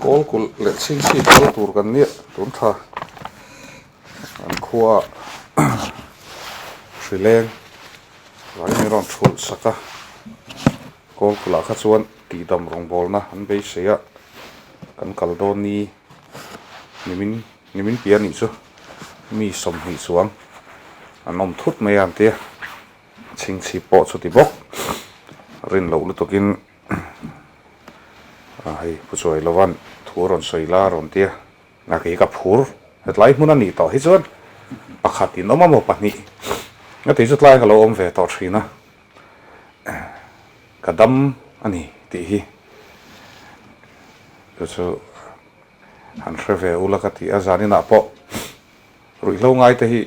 Kawl kulh leh chhingchhip kal tur kan nia tun tha an khua hri leng vangin min rawn thulh sak a kawl kulh ah kha chuan tihdam rawngbawlna an beisei a kan kal dawn ni nimin nimin piah anih chu mi 20 chuang an awm thut mai a an tia chhingchhip pawh chuti bawk rin loh lutukin. A hei pu chuai lovan thu a rawn sawi la a rawn ti a, a kei ka phur hetlai hmun a nih tawh hi chuan pakhat in awm a maw pahnih a tih chu tlai ka lo awm ve tawh thin a, ka dam a ni tih hi chu chu han hre ve ula ka ti a, zaninah pawh ruihhlo ngai te hi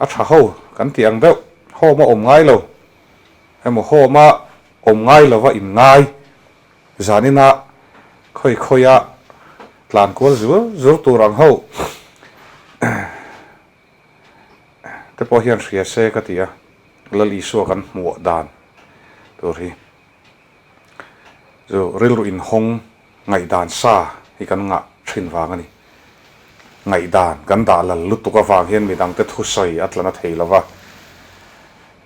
a tha ho kan tih ang deuh home a awm ngai lo emaw home a Awm ngai lova in ngai zanina khawi khawia tlan kual zur zur tur ang ho te pawh hian hria se ka ti a, Lal Isua kan hmuh dan tur hi chu rilru inhawng ngaihdan sa hi kan ngah thin vang a ni. Ngaihdan kan dah lal lutuk avang hian midangte thusawi a tla na thei lova.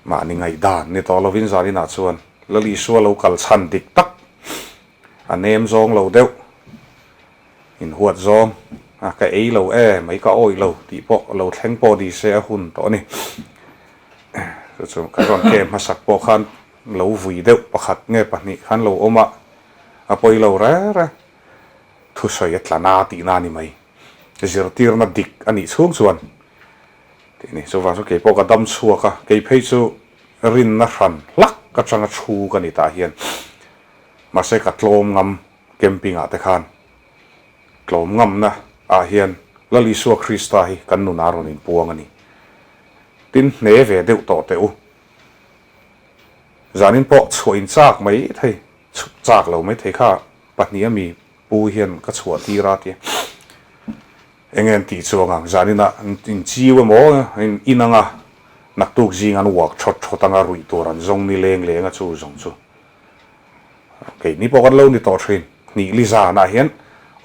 Mahni ngaihdan ni tawh lovin zaninah chuan Lal Isua lo kal chhan dik tak a nem zawng lo deuh, inhuat zawng a ka ei lo e mai ka awih lo tih pawh lo thleng pawh ni se a hun tawh a ni. Chu chu kan rawn kem hmasak pawh khan lo vui deuh pakhat nge pahnih khan lo awm a, a pawi lo re re thusawi a tla na tihna a ni mai. Zirtirna dik a nih chhung chuan Tih ni, chuvang chu kei pawh ka dam chhuak a, kei phei chu rinna hran hlak atanga thu ka ni tah hian mahse ka tlawm ngam camping ah te khan tlawm ngamna ah hian Lal Isua Krista hi kan nunah rawn inpuang a ni. Tin hne ve deuh tawh teh u. Zanin pawh chhuah in chak mai thei, chak lo mai thei kha pahnih ami pu hian ka chhuah tir a tia. Enge an tih chuang ang, zaninah an inchiu emaw in in anga naktuk zing an uak thawt thawt anga ruih tur an zawng ni leng leng a chu zawng chu keini pawh kan lo ni tawh thin. Hnih li zanah hian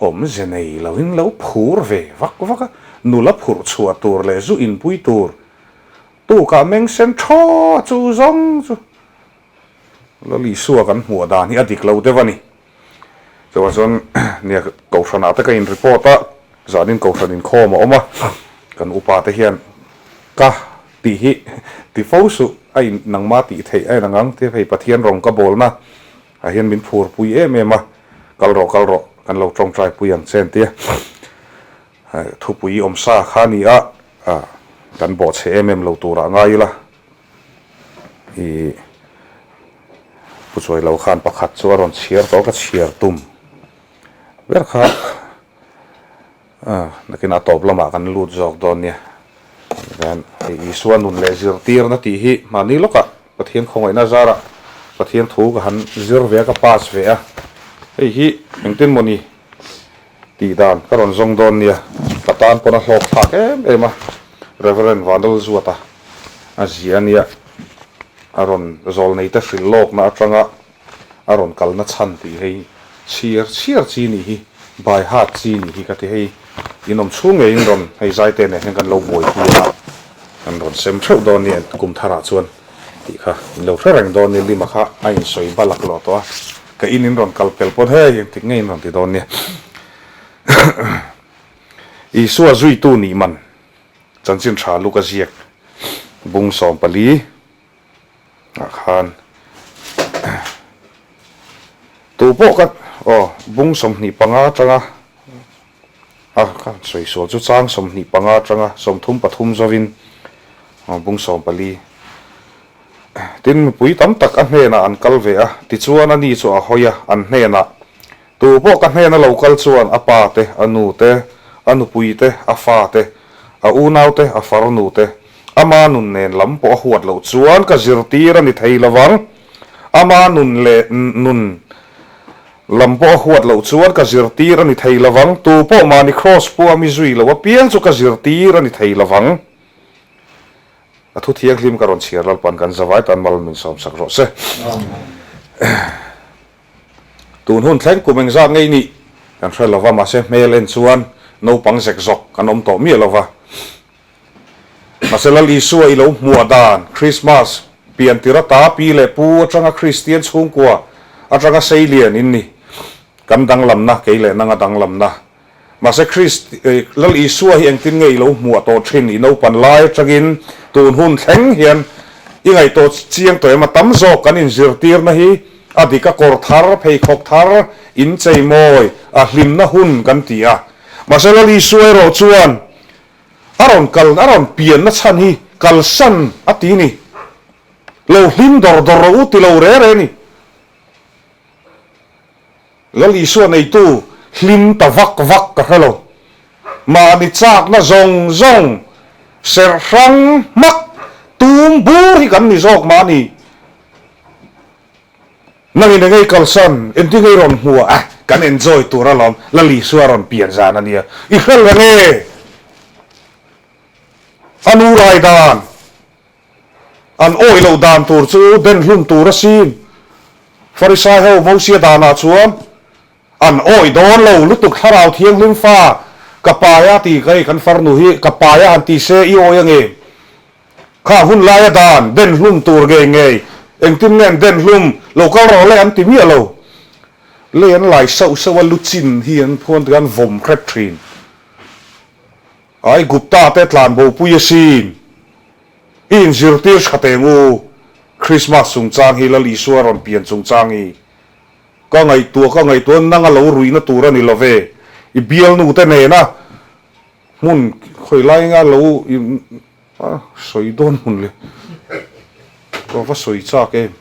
awmze nei lovin lo phur ve vak vak a, nula phurh chhuah tur leh zu inpui tur tukah meng sen thaw a chu zawng chu Lal Isua kan hmuh dan hi a dik lo deuh a ni. Chuvang chuan nia Kohhranah te ka in report a, zanin Kohhran inkhawm a awm a, kan upa te hian ka tih hi ti fo suh a in nangma tih theih a in ang ang tia hei Pathian rawng ka bawlna ah hian min phur pui em em a, kal rawh kal rawh kan lo tawngtai pui ang che an tia. Thupui awmsa kha a ni a, kan bawhchhe em em lo turah ngai ila. Ih Pu Chuailo khan pakhat chu a rawn chhiar tawh a ka chhiar tum ber kha nakin a tawp lamah kan lut zawk dawn nia tichuan hei Isua nun leh zirtirna tih hi mahni lawkah Pathian khawngaihna zarah Pathian thu ka han zir ve a ka pass ve a hei hi engtin mawni Tih dan ka rawn zawng dawn nia, ka tan pawn a hlawk thlak em em a, Reverend Vanlalzuata a zia ania, a rawn zawlneite hrilh lawkna atanga a rawn kalna chhan tih hei chhiar chhiar chi nih hi, by heart chi nih hi ka ti hei, in awm chhung ngeiin rawn hei zaite nen hian kan lo buaipui a, kan rawn sem theuh dawn nia kum tharah chuan tih kha in lo hre reng dawn nia Lima kha a insawi balak lawh tawh a. Ka in in rawn kal pel pawn hei engtik nge in rawn ti dawn nia. Isua zuitu nih man chanchin tha luk a ziak bung 14 ah khan tu pawh ka aw bung 25 atanga a ka sawi sual chu chang 25 atanga 33 zawin bung 14 Tin, mipui tam tak a hnenah an kal ve a, tichuan ani chu a hawi a, an hnenah, Tu pawh ka hnena lo kal chuan a pa te, a nu te, a nupui te, a fa te, a unau te, a farnu te, ama nun nen lam pawh a huat loh chuan ka zirtir a ni thei lo vang. Ama nun leh nun lam pawh a huat loh chuan ka zirtir a ni thei lo vang. Tu pawh mahni kraws pua mi zui lo apiang chu ka zirtir a ni thei lo vang. A thu thianghlim ka rawn chhiar Lalpan kan zavai tan mal min sawm sak rawh se. Tun hun thleng kum engzat ngei nih? Kan hre lova, mahse hmel en chuan naupang zek zawk kan awm tawh miah lova. Mahse Lal Isua i lo hmuah dan Krismas pian tir ata pi leh pu atanga Kristian chhungkua atanga seilian in ni. Kan danglamna, kei leh nanga danglamna. Mahse Krist, Lal Isua hi engtin nge i lo hmuah tawh thin i naupan lai atangin tun hun thleng hian i ngaihtuah chiang tawh em? A tam zawk kan inzirtirna hi a dik a kawr thar, pheikhawk thar, inchei mawi, a hlimna hun kan ti a. Mahse Lal Isua erawh chuan a rawn kal, a rawn pianna chhan hi kalsan a ti ni. Lo hlim dawr dawr rawh u ti lo re re ni. Lal Isua neitu hlim ta vak vak ka hre lo. Mahni chakna zawng zawng serh hrang hmak tum bur hi kan ni zawk mahni. Nangin engei kalsan, engtin ngei rawn hmu a, kan enjoy tur alawm, Lal Isua rawn pian zan a nia. I hre lo nge? A nu rai dan. An awih loh dan tur chu den hlum tur a sin. Farisai ho Mosia danah chuan an awih dawn lo lutuk Thlarau Thianghlim fa ka pai a ti ka hei kan farnu hi ka pai a han ti se i awih ange. Kha hun laia dan den hlum tur ngei ngei engtin nge an den hlum lo kal rawh le an ti miah lo. Lei an lai sauh sauh a luchin hi an phuan tikah an vawm hrep thin. Aigupta te tlan bopui asin. I inzirtir tha teng u. Christmas chungchang hi Lal Isua rawn pian chungchang hi ka ngaihtuah ka ngaihtuah nang a lo ruihna tur a ni lo ve. I bialnu te nena hmun khawi lai anga lo i sawi dawn hmun le ka va sawi chak em.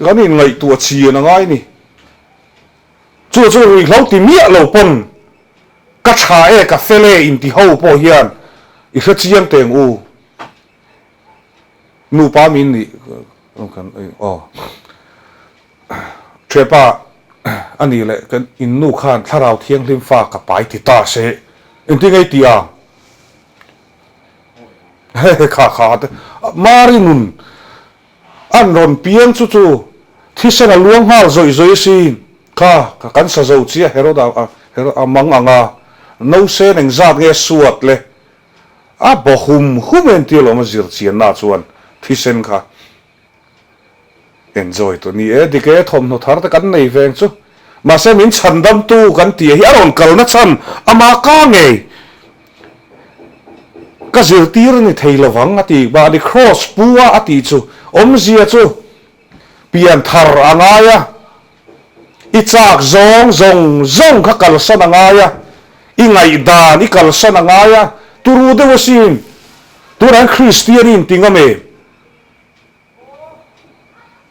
Kan inngaihtuah chian a ngai ni. Chu chu ruihhlo ti miah lo pawn ka tha e ka fel e inti ho pawh hian i hre chiang teng u nupa min nih kan aw Thepa a nih leh kan in nu khan thlarau thianghlim fa ka pai ti ta se engtin ngei ti ang he kha kha te Mari nun An rawn piang chu chu thisen a luang nghal zawih zawih asin. Kha kan sa zo chiah Herod a Herod a mang ang a, nausên engzat nge a suat le? A baw hum hum en tir lawm a zir chianna chuan thisen kha enjoy tu ni e dik e thawmhnaw thar te kan nei veng chu. Mahse min chhandamtu kan tih hi a rawn kalna chhan ama ka ngei. Ka zirtir a ni thei lovang a ti. Mahni Kraws pu a a tih chu awmzia chu pian thar a ngai a, i chak zawng zawng zawng kha kalsan a ngai a, i ngaihdan i kalsan a ngai a, turu deuh asin tunah hian Kristian i inti ngam em?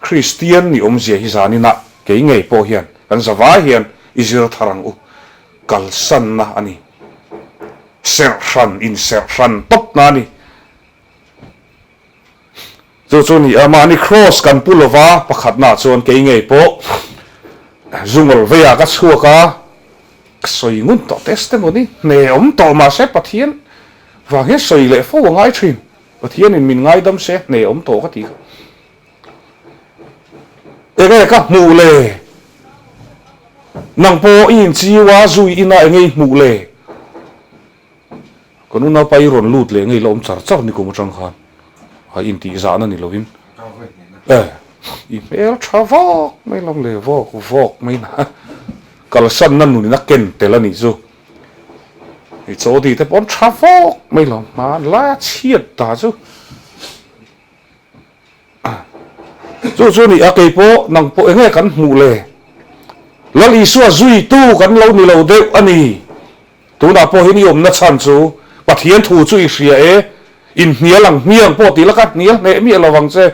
Kristian ni awmzia hi zaninah kei ngei pawh hian kan zavai hian i zir thar ang u. Kalsanna a ni. Serh hran, inserh hran tawpna a ni. Chu chu ni a, mahni kraws kan pu lova pakhatnaah chuan kei ngei pawh zungawl veiah ka chhuak a, ka sawi ngun tawh testimony hne awm tawh mahse Pathian vang hian sawi leh fo a ngai thin. Pathianin min ngaidam se hne awm tawh ka ti kha. Enge ka hmuh le? Nang pawh i inchiu a, zui ina enge i hmuh le? Kan unaupa i rawn lut leh ngei la awm char char ni kum atang khan a intih zahna ni lovin e i hmel tha vak mai lam le vawk vawk mai na kalsanna nunin a ken tel a nih chu. I chaw di te pawh an tha vawk mai lo hma lai a chhiat ta chu chu chu ni a kei pawh nang pawh enge kan hmuh le Lal Isua zui tu kan lo ni lo deuh a ni tunah pawh hian i awmna chhan chu Pathian thu chu i hria e inhnial ang hmiang pawh tih laka hnial hneh miah lo vang che.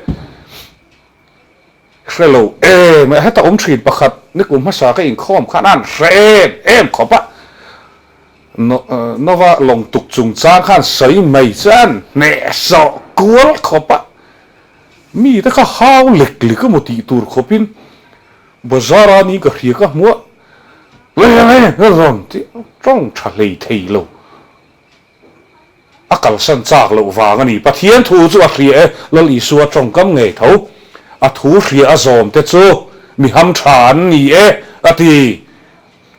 Hre lo em e, heta awm thin pakhat nikum hmasa ka inkhawm khan a han hre em em khawp a, Nova lawng tuk chungchang khan sawi mai chuan hnehsawh kual khawp a, mi te kha hau lek lek emaw tih tur khawpin bazar a ni ka hria ka hmu a, le le rawn tih tawng tha hlei thei lo. A kalsan chak loh vang a ni. Pathian thu chu a hria e, Lal Isua tawngkam ngei tho. A thu hria a zawm te chu mi ham tha an ni e, A ti.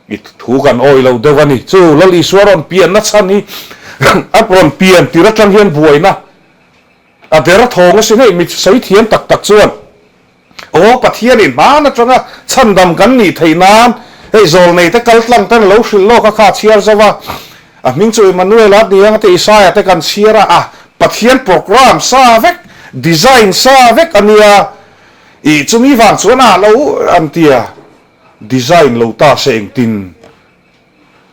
I thu kan awih lo deuh a ni. Chu Lal Isua rawn pianna chhan hi a rawn pian tir atang hian buaina a der thawng asin hei mi sawi thiam tak tak chuan aw Pathianin hman atanga chhandam kan nih theih nan hei zawlnei te kal tlang ten lo hrilh lawk a kha chhiar zo a, a hming chu Emmanuel a ni ang a ti Isaiah te kan chhiar a, a Pathian program sa vek design sa vek a nia ih chumi vang chuan a lo an ti a. Design lo ta se engtin?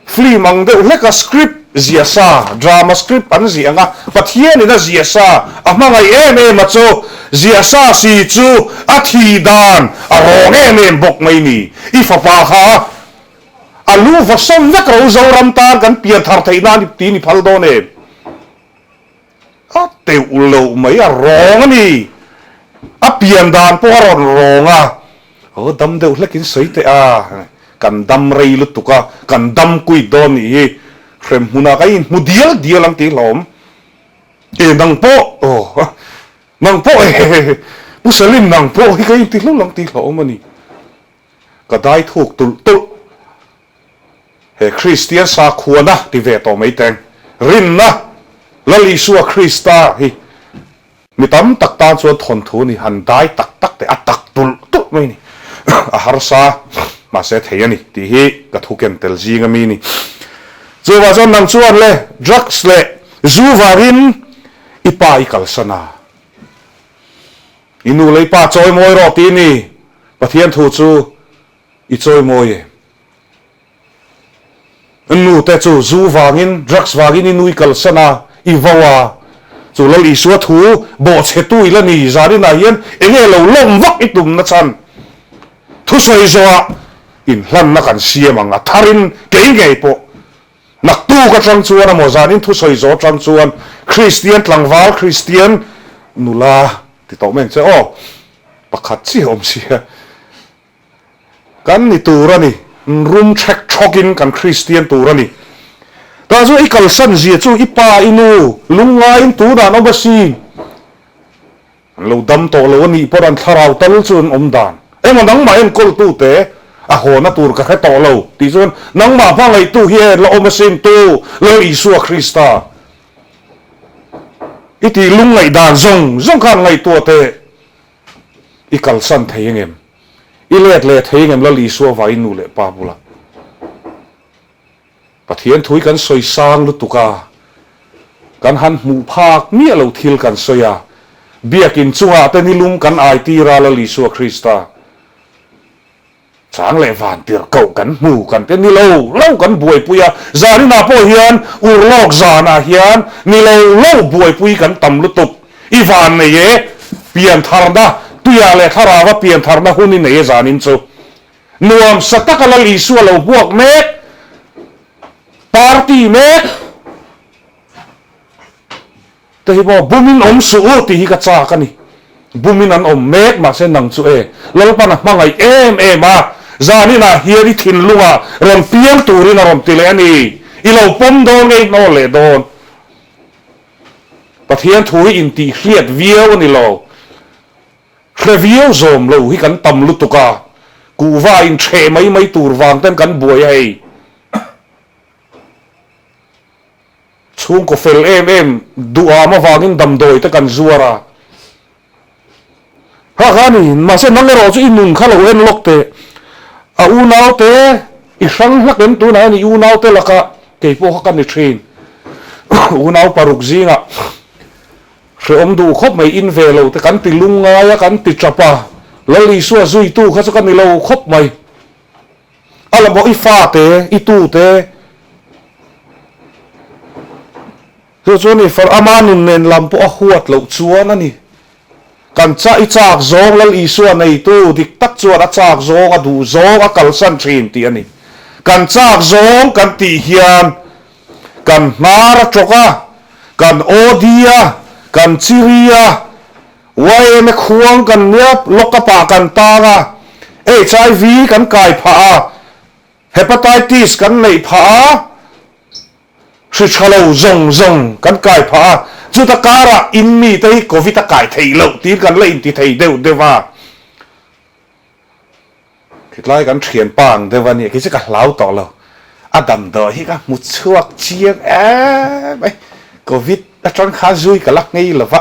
Film ang deuh hleka script ziah sa, drama script an ziah ang a, Pathianin a ziah sa, a hmangaih em em a chu, ziah sa si chu a thih dan a rawng em em bawk mai ni. I fapa kha a lu va sawm vek ro Zoram tan kan pian thar theih nan i ti ni phal dawn em? A teuh loh mai, a rawng a ni. A pian dan pawh a rawn rawng a, aw dam deuh hlekin sawi teh a, kan dam rei lutuk a, kan dam kuit dawn nih hi, hrem hmunah ka inhmu dial dial ang tih hlawm. E nang pawh, aw nang pawh e, Pu Salim nang pawh hi ka inti hlawm ang tih hlawm a ni. Ka dai thuk tulh tulh. He Kristian sakhuana ti ve tawh mai teng rinna Lal Isua Krista hi mi tam tak tan chuan thawnthu ni han dai tak tak teh a tak tulh tulh mai ni. A harsa mahse thei a ni tih hi ka thu ken tel zing a mi ni. Chuvah chuan nang chuan le drugs leh zu vangin i pa i kalsan a. I nu leh i pa chawi mawi rawh tih ni Pathian thu chu i chawi mawi em? Nu te chu zu vangin, drugs vangin i nui kalsan a, i vo a. Chu Lal Isua thu bawhchhetu i la ni zaninah hian enge lo lawm vak i tumna chhan thusawi zawhah inhlanna kan siam ang a tharin kei ngei pawh naktuk atang chuan emaw zanin thusawi zawh atang chuan Kristian tlangval Kristian nula ti tawh mai ang che aw pakhat chiah awm sia. Kan ni tur a ni. Rum ṭhek ṭhawkin kan Kristian tur a ni. Tah chu i kalsan zia chu i pa, i nu lungngaiin tunah an awm asin. An lo dam tawh lo a nih pawh an thlarau tal chu an awm dan. Emaw nangmah enkawltute a hawna tur ka hre tawh lo tih chuan nangmah hmangaihtu hi en la awm asin tu Lal Isua Krista. I tih lungngaih dan zawng zawng khan ngaihtuah teh. I kalsan thei engem? I let leh thei engem Lal Isua vai nu leh pa bula? Pathian thui kan sawi sang lutuk a, kan han hmuh phak miah lo thil kan sawi a, biakin chungah te nilum kan ai tir a Lal Isua Krista. Chang leh van tirhkoh kan hmu kan te ni lo lo kan buaipui a, zaninah pawh hian urlawk zanah hian ni lo lo buaipui kan tam lutuk. I van nei e, piantharna, tuiah leh thlarauva piantharna hun i nei e zanin chu. Nuam sa taka Lal Isua lo buak mek, party mek. Te hi maw bumin awm suh u tih hi ka chak a ni. Bumin an awm mek mahse nang chu e Lalpan a hmangaih em em a, zaninah hian i thinlungah rawn piang turin a rawn ti leh a ni. I lo pawm dawn nge i hnawl leh dawn? Pathian thu hi intihhriat viau a ni lo. Hre viau zawm lo hi kan tam lutuk a, kuhva inchheh mai mai tur vang ten kan buai a hei. Chhungkaw fel em em duham avangin damdawi te kan zuar a. Ha kha ni, mahse nang erawh chu i nun kha lo en lawk teh. A unau te i hrang hlak em tunah hian i unau te lakah kei pawh kha ka ni thin. Unau paruk zingah hrehawm duh khawp mai in ve lo te kan ti lungngai a, kan ti tap a. Lal Isua zuitu kha chu ka ni lo khawp mai. A la maw i fate, i tute chu chu ni far ama nun nen lam pawh a huat loh chuan a ni. Kan chah i chak zawng Lal Isua neitu dik tak chuan a chak zawng a duh zawng a kalsan thin tih a ni. Kan chak zawng kan tih hian kan hnar a tawk a, kan aw di a, kan chiri a, Yma khuang kan nia, lockup ah kan tang a, HIV kan kai phah a, Hepatitis kan neih phah a, hri tha lo zawng zawng kan kai phah a, chuta karah in mite hi Covid a kai theih loh tiin kan la inti thei deuh deuh a. Khitlai kan thianpa ang deuh a nia, kei chu ka hlau tawh lo. A damdawi hi ka hmu chhuak chiang em mai. Covid atang khan zui ka la nghei lo va,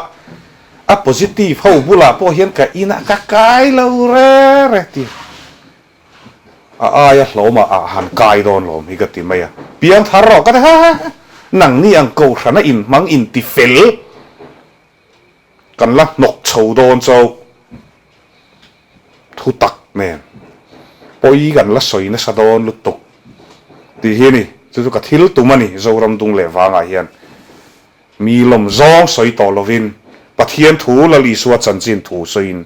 a positive ho bulah pawh hian ka inah ka kai lo re re ti. A aia hlawmah a han kai dawn lawm hi ka ti mai a, piangthar rawh ka ti ha ha ha, nangni ang kohhrana inhmang inti fel. Kan la hnawk chho dawn chauh thu tak nen pawi kan la sawi nasa dawn lutuk tih hi a ni. Chu chu ka thil tum a ni Zoram dung leh vangah hian mi lawm zawng sawi tawh lovin Pathian thu Lal Isua chanchin thu sawiin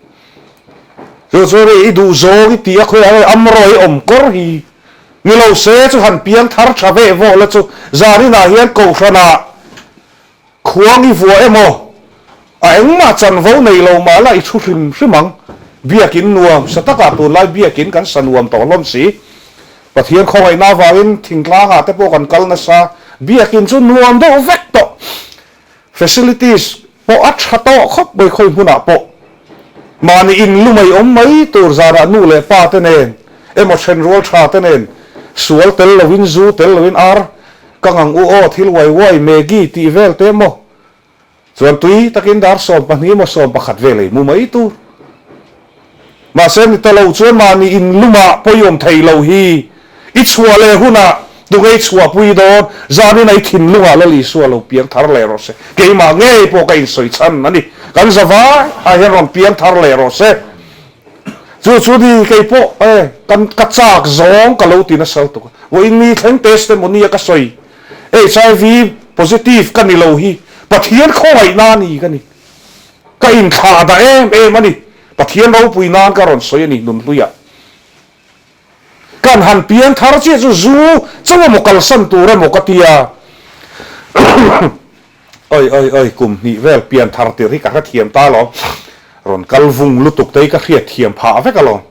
chu chu hei i duh zawng i ti a khawiah nge amraw i awm kawr hi ni lo se chu han piang thar tha veh vawh la chu zaninah hian kohhranah Khuang i vuah emaw? A engmah chanvo nei lo mah la i thu hrim hrim ang. Biakin nuam sa takah tunlai biakin kan sa nuam tawh hlawm si. Pathian khawngaihna avangin thingtlangah te pawh kan kal nasa. Biakin chu nuam deuh vek tawh. Facilities pawh a tha tawh khawp mai khawi hmunah pawh. Mahni in lu mai awm mai tur zanah nu leh pa te nen emaw thenrual tha te nen sual tel loin zu tel loin ar Ka ngang u aw, thil uai uai, Maggie tih vel te maw? Chuan tui takin dar 12 emaw 11 vel ei mu mai tur. Mahse ni ta lo chuan mahni in lumah pawiawm thei lo hi i chhuah leh hunah tunge i chhuahpui dawn, zanin a i thinlungah Lal Isua lo piang thar leh rawh se. Keimah ngei pawh ka insawi chhan a ni. Kan zavai ah hian rawn piang thar leh rawh se. Chu chu ni kei pawh e kan ka chak zawng ka lo ti nasa lutuk a, vawiin mi thleng testimony a ka sawi HIV positive ka ni lo hi Pathian khawngaihna a ni ka ni, ka inthlah dah em em a ni, Pathian ropui nan ka rawn sawi a ni nunhluiah. Kan han piang thar chiah chu zu chauh emaw kalsan tur emaw ka tia Oi oi oi kum hnih vel pian thar tir hi ka hrethiam ta alawm. Rawn kal vung lutuk te hi ka hriatthiam phah vek alawm.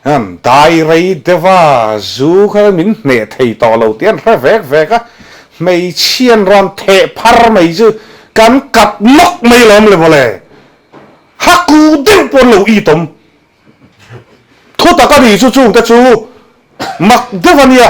An dai rei deuh a, zu kha min hneh thei tawh lo tih an hre vek vek a, hmeichhian rawn theh phar mai chu kan kat nawk mai alawm le mawle. Haku deuh pawh an lo it awm. Thu tak a nih chu chungte chu mak deuh a nia.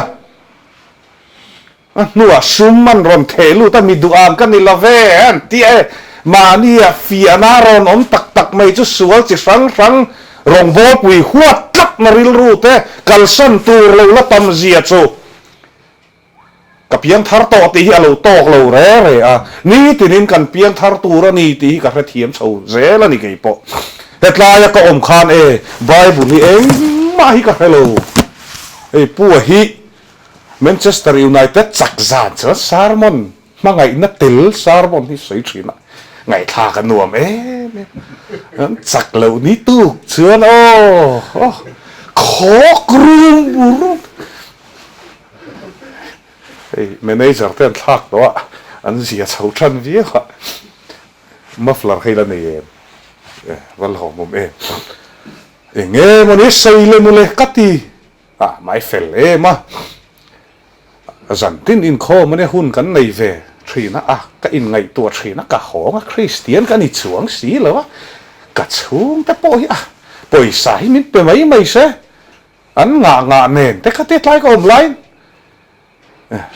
A hnuah sum an rawn theh lut a, mi duham ka ni lo ve an ti e. Mahnia fiahna rawn awm tak tak mai chu sual chi hrang hrang rawngbawlpui huat tlatna rilru te kalsan tur lo la tam zia chu ka piang thar tawh tih hi a lo tawk lo re re a, nitinin kan piang thar tur a ni tih hi ka hrethiam chho zel a ni kei pawh. Hetlaia ka awm khan e Bible hi engmah hi ka hre lo. Hei Pu a hi Manchester United chak zan chuan sermon hmangaihna tel sermon hi sawi thin a, ngaihthlak a nuam em em. An chak loh ni tuk chuan aw aw khawk rum rum. Hei manager te an thlak tawh a, an zia chho than viau a, muffler hei la nei em? Va lawmawm em? Eng emaw ni sawi le mawle ka ti. A mai fel em a, zan tin inkhawm ania hun kan nei ve thin a, a ka inngaihtuah thin a, ka hawng a, Kristian ka ni chuang si lo a, ka chhungte pawh hi a pawisa hi min pe mai mai se, an ngah ngah nen te kha te tlai ka awm laiin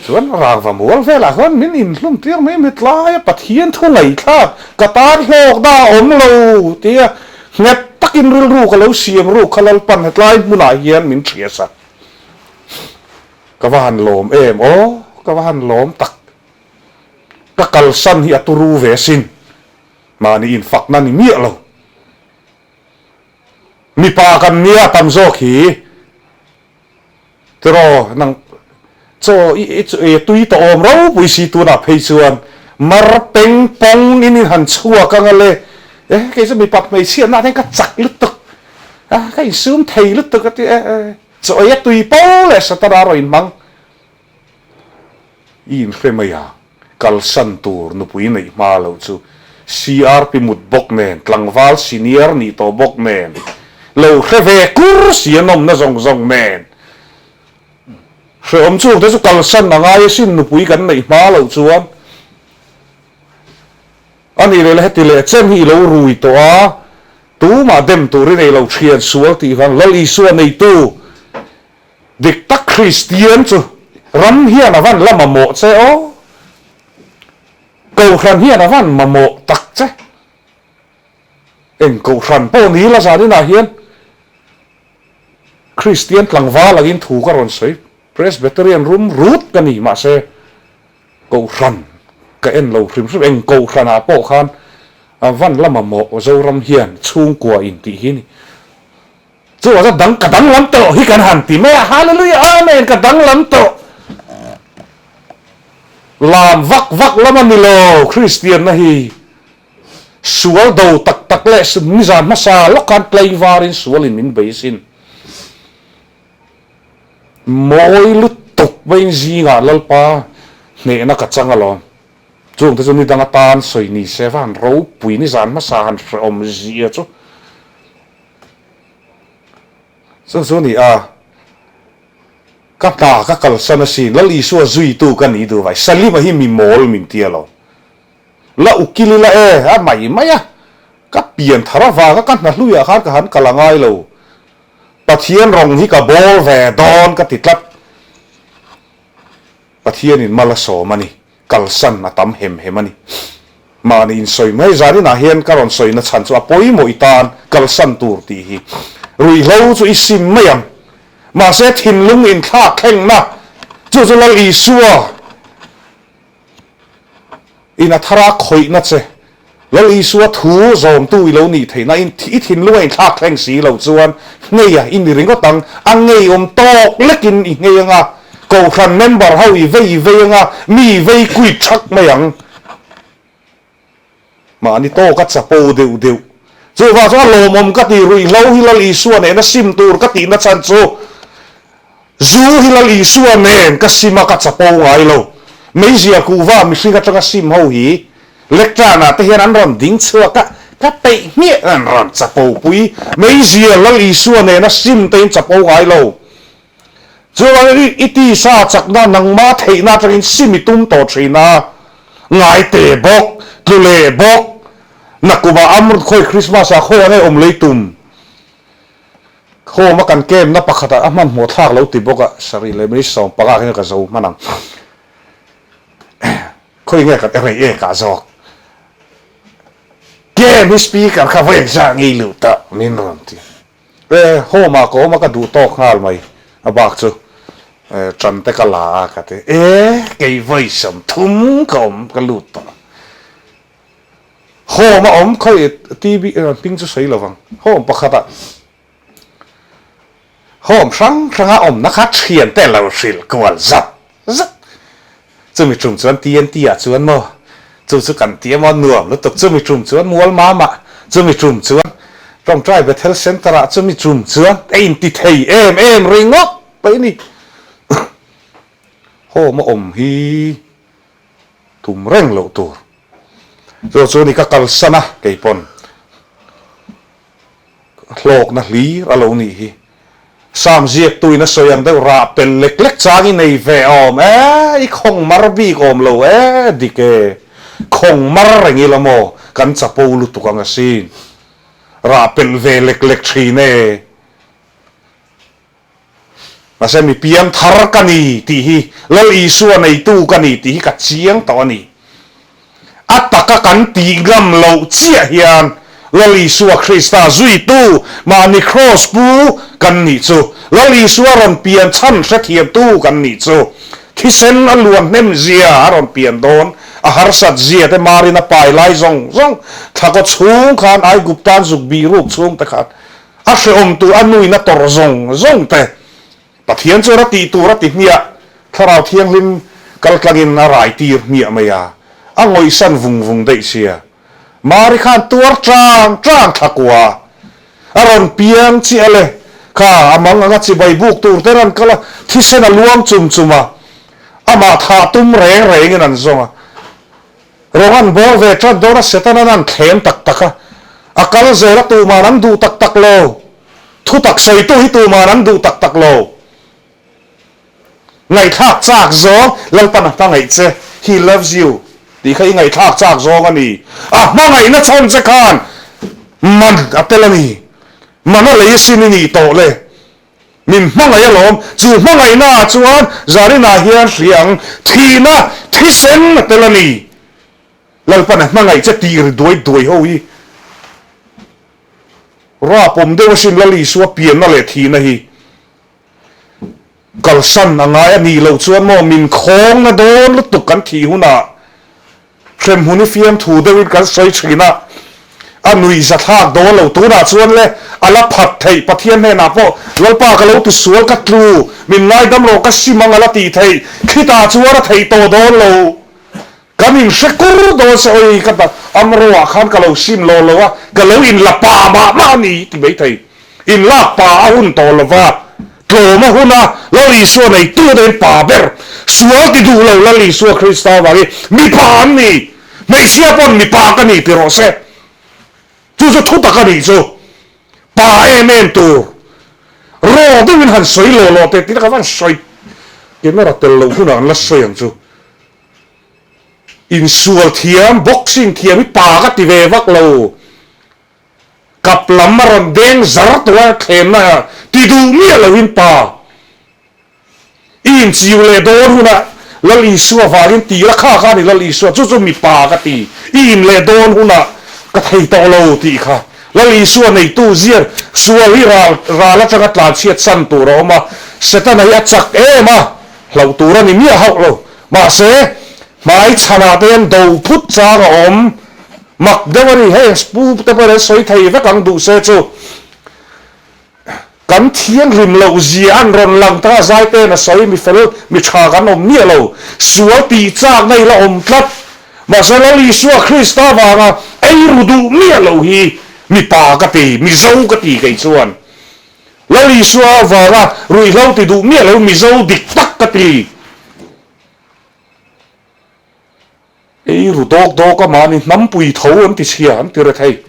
chuan rangva mual velah khan min inhlum tir mai mai tlai a, Pathian thu ngaihthlak ka tan hlawk na a awm lo tia nghet takin rilru ka lo siam ruk kha Lalpan hetlai hmunah hian min hria sak. Ka va han lawm em aw, ka va han lawm tak. Ka kalsan hi a turu ve sin, mahni infakna ni miah lo. Mipa kan nia tam zawk hi. Tiraw nang chaw i i tui tawh awm ropui si tunah phei chuan mar peng pawng in in han chhuak anga le e kei chu mipat hmeichhiatna ah hian ka chak lutuk a ka insum thei lutuk a ti e chaw ei a tui po leh satana rawn inhmang i inhre mai a, kalsan tur nupui neih hma loh chu CRP mut bawk nen, tlangval senior nih tawh bawk nen, lo hre ve kur si a nawmna zawng zawng nen. Hrehawm chungte chu kalsan a ngai asin nupui kan neih hma loh chuan. A nih leh la heti leh chen hi i lo rui tawh a. Tumah dem tur i nei lo thian sual tih vang Lal Isua neitu dik tak Kristian chu ram hian a van la mamawh che aw. Kohhran hian a van mamawh tak che. Eng kohhran pawh ni la zaninah hian Kristian tlangval angin thu ka rawn sawi. Presbyterian rum rut ka ni mahse Kohhran ka en lo hrim hrim, eng kohhranah pawh khan a van la mamawh Zoram hian chhungkua in tih hi ni. Chuvang chuan dang ka danglam tawh hi kan han ti mai a, Hallelujah Amen ka danglam tawh. Lam vak vak lam a ni lo Kristianna hi. Sual do tak tak leh nizan hmasa lawk khan tlaivarin sualin min bei asin. Mawi lutuk veiin zingah Lalpa hnehna ka chang alawm. Chungte chu nidang atan sawi ni se va han ropui nizan hmasa han hrehawm zia chu. Chu chu ni a, ka hna ka kalsan asin, Lal Isua zuitu ka ni duh vai, Salima hi mi mawl min ti alawm. La ukil ila e, a mai mai a, ka pian thar avanga ka hna hluiah khan ka han kal a ngai lo. Pathian rawng hi ka bawl ve dawn ka ti tlat. Pathianin mal a sawm a ni, kalsan a tam hem hem a ni. Mahni insawi mai zaninah hian ka rawn sawina chhan chu a pawimawh i tan kalsan tur tih hi. Ruihhlo chu i sim mai ang. Mahse thinlung inthlak thlengna chu chu Lal Isua. In a thar a khawihna che. Lal Isua thu zawmtu i lo nih theihna in i thinlung a inthlak thleng si lo chuan nghei a i ni ringawt ang, a ngeiawm tawk lekin i nghei anga, Kohhran member ho i vei i vei anga, mi i vei kuit thak mai ang. Mahni tawka chapo deuh deuh. Chuvang chuan a lawmawm ka ti, ruihhlo hi Lal Isua nena sim tur ka tihna chhan chu zu hi Lal Isua nen ka sim a ka chapo ngai lo. Meizia kuhva mihring atanga sim ho hi lectern-ah te hian an rawn ding chhuak a, ka peih hmiah an rawn chapo pui. Meizia Lal Isua nena sim te in chapo ngai lo. Chuvangin i tisa chakna nangma theihna atangin sim i tum tawh thin a, ngaite bawk, tlu leh bawk, nakuma Amrut khawi Christmas ah khawi ang e awm lei tum home a kan camp na pakhat ah a hmanhmawh thlak lo ti bawk a, sarih leh minute 15 hian ka zo hman ang. Khawi nge kan rei ek ah zawk camp hi speaker kha vawi engzah ngei luh ta min rawn ti. E, home ah ka awm a ka duh tawk nghal mai, a bak chu ṭan te ka la a ka ti. E, kei vawi 30 ka awm ka lut tawh. Home a awm khawi TV hming chu sawi lovang, home pakhat ah home hrang hrang a awmna kha ṭhian te lo hrilh kual zat zat. Chumi ṭum chuan TNT ah chuan maw, chu chu kan ti emaw nuam lutuk, chumi ṭum chuan Mualmam ah, chumi ṭum chuan Ṭawngṭai Bethel Centre ah, chumi ṭum chuan a inti thei em em ringawt mai ni. Home a awm hi tum reng loh tur. Chu chu ni ka kalsan a keipawn. Hlawkna hlir a lo nih hi. Sam ziaktuin a sawi ang deuh rah pel lek lek chang i nei ve awm e, i khawng mar bik awm lo e, dik e. Khawng mar reng ila maw, kan chapo lutuk ang asin. Rah pelh ve lek lek thin e. Mahse mi piang thar ka ni tih hi, Lal Isua neitu ka ni tih hi ka chiang tawh a ni. A taka kan tih ngam loh chiah hian Lal Isua Krista zuitu mahni kraws pu kan nih chu, Lal Isua rawn pian chhan hrethiamtu kan nih chu, thisen a luan hnem zia a rawn pian dawn, a harsat zia te marin a pai lai zawng zawng, thlakaw chhung khan Aiguptan zuk bih ruk chhung te khan A hrehawm tur a nuin a tawrh zawng zawng te Pathian chuan a tih tur a ti hmiah, Thlarau Thianghlim kal tlangin a rai tir hmiah mai a, a ngawihsan vung vung daih sia. Mari khan tuar tang tang thla kua a rawn piang chiah le, kha a mang anga chibai buk tur te rawn kal a, thisen a luang chum chum a, amah thah tum reng rengin an zawng a. Rawng an bawr ve ṭat dawn a, Setanan an thlem tak tak a, a kal zel a tuman an duh tak tak lo. Thutak sawitu hi tuman an duh tak tak lo. Ngaihthlak chak zawng, Lalpan a hmangaih che, He loves you, tih kha i ngaihthlak chak zawng a ni. A hmangaihna chhawn che khan. Man a tel a ni. Man a lei asin i nih tawh le. Min hmangaih alawm. Chu hmangaihnaah chuan Zarinah hian hria ang, thihna thisen a tel a ni. Lalpan a hmangaih che tih ri duai duai ho hi rapawm deuh asin Lal Isua pianna leh thihna hi. Kalsan a ngai a nih loh chuan maw min khawng na dawn lutuk kan thih hunah hremhmun i fiamthu deuhin kan sawi thin a, a nuih za thlak dawn lo. Tunah chuan le a la phat theih Pathian hnenah pawh Lalpa ka lo tisual ka tlu min ngaidam rawh ka sim ang a la tih theih khitah chuan a theih tawh dawn lo. Kan in hre kur dawn se oi ka ta Amro ah khan ka lo sim lo lo a, ka lo in la pa mah mah a ni ti mai thei. In lak pa a hun tawh lo va, tlawm a hun a, Lal Isua nei tu te in pa ber, sual ti duh lo Lal Isua Krista vangin mipa an ni, hmeichhia pawn mipa ka ni ti rawh se. Chu chu thu tak a nih chu. Pa em em tur. Raw deuhin han sawi law law teh tih ka van sawi camera tel loh hunah an la sawi ang chu. Insual thiam, boxing thiam hi pa ka ti ve vak lo. Kap lam a rawn deng zar tawh a, thlenna ti duh miah loin pa. I inchiu leh dawn hunah Lal Isua vangin ti la kha kha a ni Lal Isua, chu chu mipa ka ti. I in leh dawn hunah ka thei tawh lo tih kha. Lal Isua neitu ziar sual hi ral ral atanga tlanchhiat san tur a awm a, Setana hi a chak em a, hlauh tur a ni miah hauh lo. Mahse, hmai chhanah te hian do phut chang a awm. Mak deuh a ni, heng pu te pawhin an sawi thei vek ang duh se chu. Kan thianghlim loh zia an rawn lang ta a, Zaite'n a sawi, mi fel, mi tha kan awm miah lo. Sual tih chakna i la awm tlat. Mahse, Lal Isua Krista vanga ei ru duh miah loh hi mipa ka ti, Mizo ka ti kei chuan. Lal Isua avanga ruihhlo ti duh miah lo Mizo dik tak ka ti. Ei ru dawk dawk a mahni hnampui tho an ti chhia an ti re thei.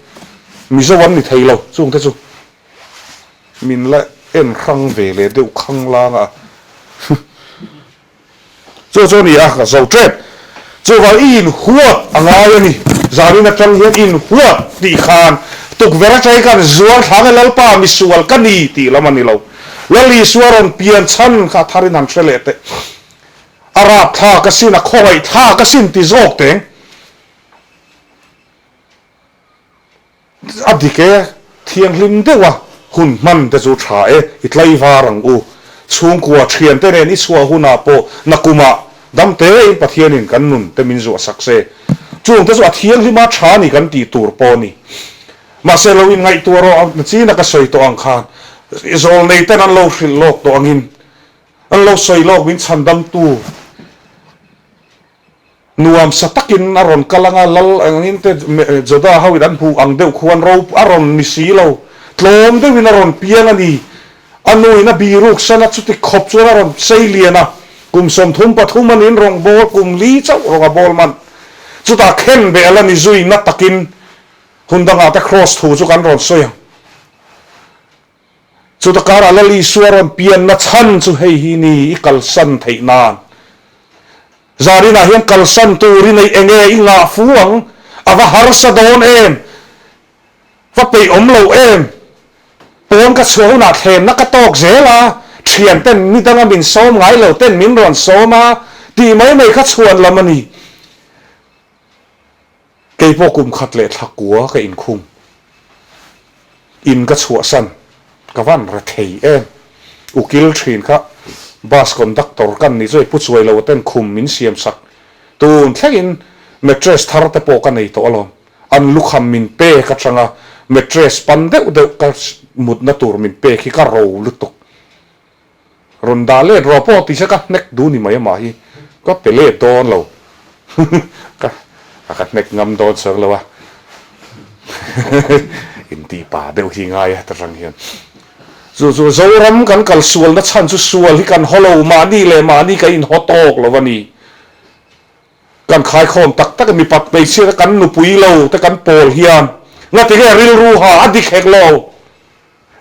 Mizo an ni thei lo chungte chu min la en hrang ve leh deuh khang lang a. Chu chu a ni a, ka zo tep. Chuvang i inhuat a ngai a ni. Zanin atang hian inhuat tih khan tukverh atangin khan zuar thlang e Lalpa misual ka ni tih lam a ni lo. Lal Isua rawn pian chhan kha tharin han hre leh teh. A rap thlak asin, a khawngaih thlak asin ti zawk teng. A dik e, thianghlim deuha hun hman te chu tha e, i tlaivar ang u. Chhungkua thiante nen i chhuah hunah pawh nakumah dam tein Pathianin kan nun te min zuah sak se. Chung te chu a thianghlima tha ni kan tih tur pawh a ni. Mahse lo inngaihtuah rawh a china ka sawi tawh ang khan zawlnei ten an lo hrilh lawk tawh angin an lo sawi lawk min chhandamtu Nuam sa takin a rawn kal anga lal angin te Juda ho in an hmuh ang deuh khuan ro a rawn ni si lo. Tlawm deuhin a rawn piang a ni. A nu in a biruk san a, chuti khawp chuan a rawn sei lian a. Kum 33 a niin rawng bawl kum li chauh rawng a bawl man. Chutah khen beh a la ni zui na takin hun dangah te kraws thu chu kan rawn sawi ang. Chuta karah Lal Isua rawn pianna chhan chu hei hi ni, i kalsan theih nan. Zarinah hian kalsan turin ei enge i ngah fu ang, a va harsa dawn em? Va peih awm lo em? Pawn ka chhuah hunah thlemna ka tawk zel a, thian ten ni danga min sawm ngai lo ten min rawn sawm a, tih mai mai kha chhuan lam a ni. Kei pawh kum khat leh thla kua ka inkhung. In ka chhuahsan ka van ra thei em. Ukil thin kha bus conductor kan nih chu hei pu chuai lo ten khum min siam sak. Tun thlengin mattress thar te pawh ka nei tawh alawm. An lukham min pek atanga mattress pan deuh deuh ka mutna tur min pek hi ka ro lutuk. Rawn dah let rawh pawh tise ka hnek duh ni mai amah hi ka pe let dawn lo ka ka hnek ngam dawn chuang lo a intih pa deuh hi ngai a ta rang hian chu chu Zoram kan kal sual na chhan chu sual hi kan haw lo mahni leh mahni kan inhaw tawk lo a ni. Kan khaikhawm tak tak mipat hmeichhia te kan nupui lo te kan pawl hian ngatinge rilru ha a dik hek lo.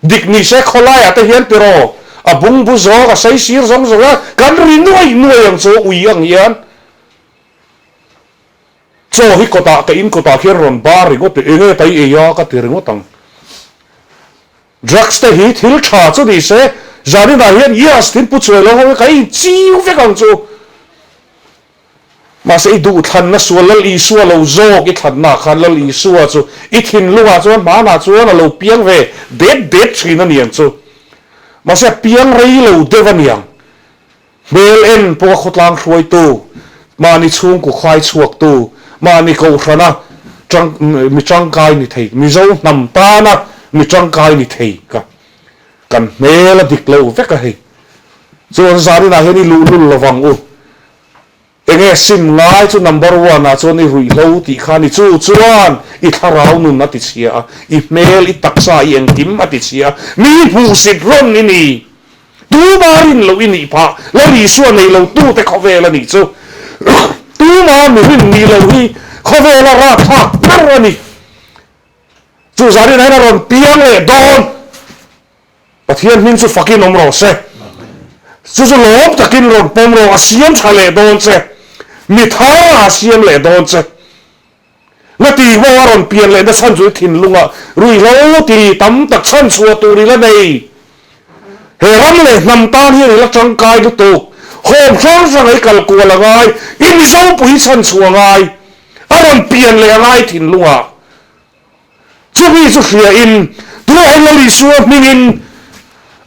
Dik ni se khawlaiah te hian tiraw a bungbu zawng a saisir zawng zawng a kan ri nuai nuai ang chu ui ang hian. Chaw hi kawtah ka in kawtah khian rawn bar ringawt e, enge ta i ei a ka ti ringawt ang. Drugs te hi thil tha chu ni se, zaninah hian yes tin pu chuai lo ho hi ka inchiu vek ang chu. Mahse i duhthlanna sual Lal Isua lo zawk i thlannaah khan Lal Isua chu i thinlungah chuan hmanah chuan a lo piang ve det det thin a niang chu. Mahse a piang rei lo deuh a niang. Hmel en pawh a khawtlang hruaitu, mahni chhungkaw khai chhuaktu, mahni kohhrana tang mi tangkai ni thei, Mizo hnam tana mi tangkai ni thei ka kan hmel a dik lo vek a hei. Chuan zaninah hian i luhlul lovang u. Enge sim ngai chu number one ah chuan i ruihhlo tih kha ni chu chuan i thlarau nun a ti chhia a, i hmel, i taksa, i engkim a ti chhia a, mi hmuhsit rawn i ni. Tuma rin loh i nih phah, Lal Isua nei lo tute khawvel a nih chu. Tuma mi rin nih loh hi khawvela ratthlak ber a ni. Chu zanin ah hian a rawn piang leh dawn. Pathian hming chu fakin awm rawh se. Chu chu lawm takin rawn pawm rawh, a siam tha leh dawn che. Mi thar a siam leh dawn che. Na ti ho a rawn pian leh na chhan chu i thinlungah ruihhlo ti tam tak chhan chhuah tur i la nei. He ram leh hnam tan hian i la tangkai lutuk. Hawm hrang hrang a i kal kual a ngai, i Mizopui chhan chhuah a ngai. A rawn pian leh a ngai thinlungah. Chumi chu hria in tunah hian Lal Isua hmingin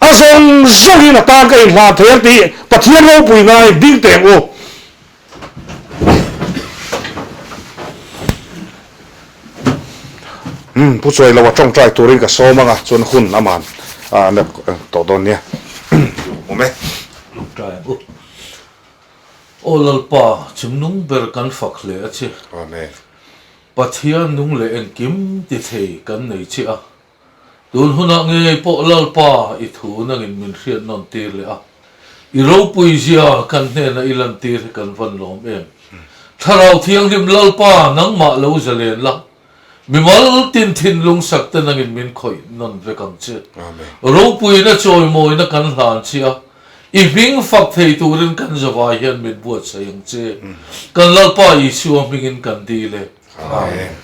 a zawng zawngin a tan ka inhlan thei ang tih Pathian ropui ngai ding teh ang u. Umm Pu Chuailo a tawngtai turin ka sawm anga chuan hun aman a tawh dawn nia. Awm e. Tawngtai ang u. Aw Lalpa, chhimnung ber kan fak hle a che. Amen. Pathian nung leh engkim ti thei kan nei che a, tun hunah ngei pawh Lalpa i thu nangin min hriat nawn tir leh a, i ropui zia kan hnena i lantir hi kan van lawm em. Thlarau Thianghlim Lalpa nangmah lo zalen la, mimal tin thinlung sak te nangin min khawih nawn vek ang che. Ropuina chawimawina kan hlan che a, I hming fak thei turin kan zavai hian min buatsaih ang che. Kan Lalpa Isua hmingin kan dil e. Amen.